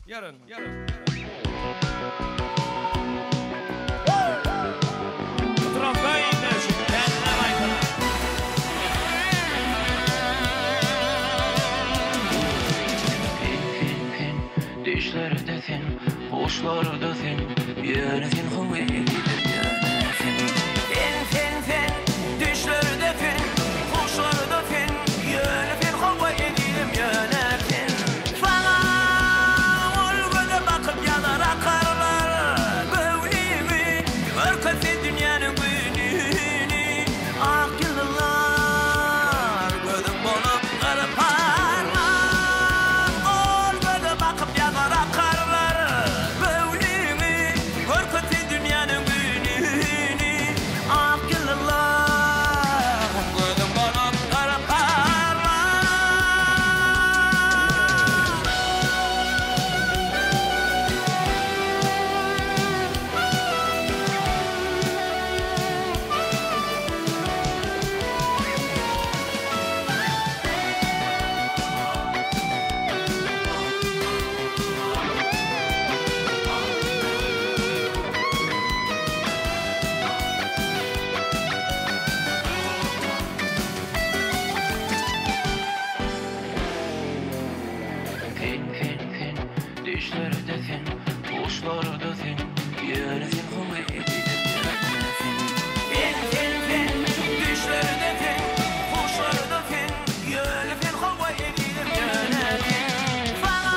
Ýaryn, ýaryn. Sen, sen, düşlerde sen, huşlarda sen, ýöne sen howa ezizim ýöne sen. Sen, sen, sen, düşlerde sen, huşlarda sen, ýöne sen howa ezizim ýöne sen. Saňa ol göze bakyp ýazar akarlar, göwnümi görkezse dünýäniň gününi, ak ýyldyzlar gözüň bolup gyrparlar. Ol göze bakyp ýazar akarlar, göwnümi görkezse dünýäniň gününi, ak ýyldyzlar gözüň bolup gyrparlar. Sen, sen, sen, düşlerde sen, huşlarda sen, ýöne sen howa ezizim ýöne sen. Sen, sen, sen, düşlerde sen, huşlarda sen, ýöne sen howa ezizim ýöne sen. Saňa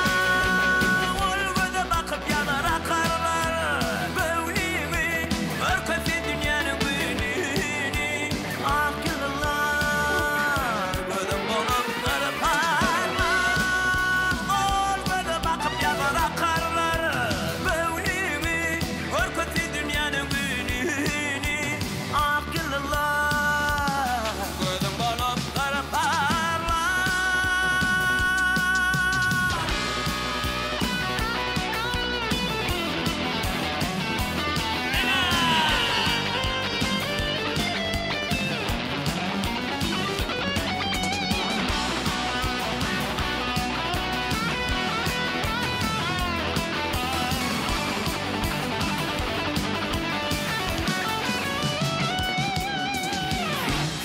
ol göze bakyp ýazar akarlar, göwnümi görkezse dünýäniň gününi, ak ýyldyzlar gözüň bolup gyrparlar. Ol göze bakyp ýazar akarlar, göwnümi görkezse dünýäniň gününi, ak ýyldyzlar gözüň bolup gyrparlar.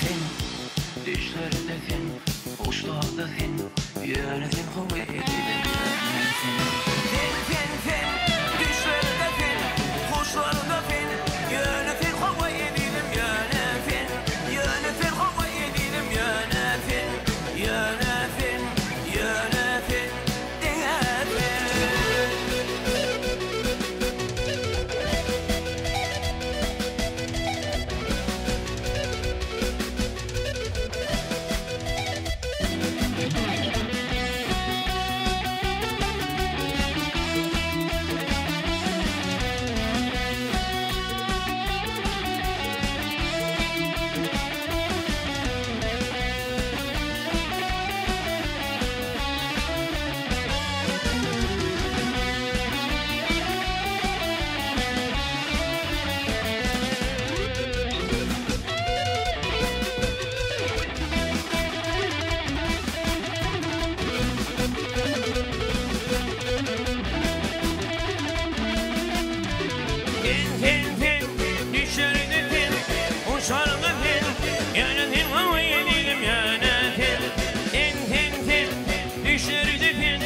Sen, sen, düşlerde sen, huşlarda sen, ýöne sen howa ezizim ýöne sen. Sen, sen, sen, düşlerde sen, huşlarda sen, ýöne sen howa ezizim ýöne sen. Ýöne sen howa ezizim ýöne sen, ýöne sen, ýöne sen, diňe sen. Sen, sen, sen, düşlerde sen, huşlarda sen, ýöne sen howa ezizim ýöne sen. Sen, sen, sen, düşlerde sen,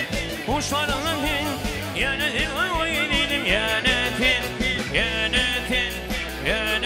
huşlarda sen, ýöne sen howa ezizim ýöne sen, ýöne sen, ýöne.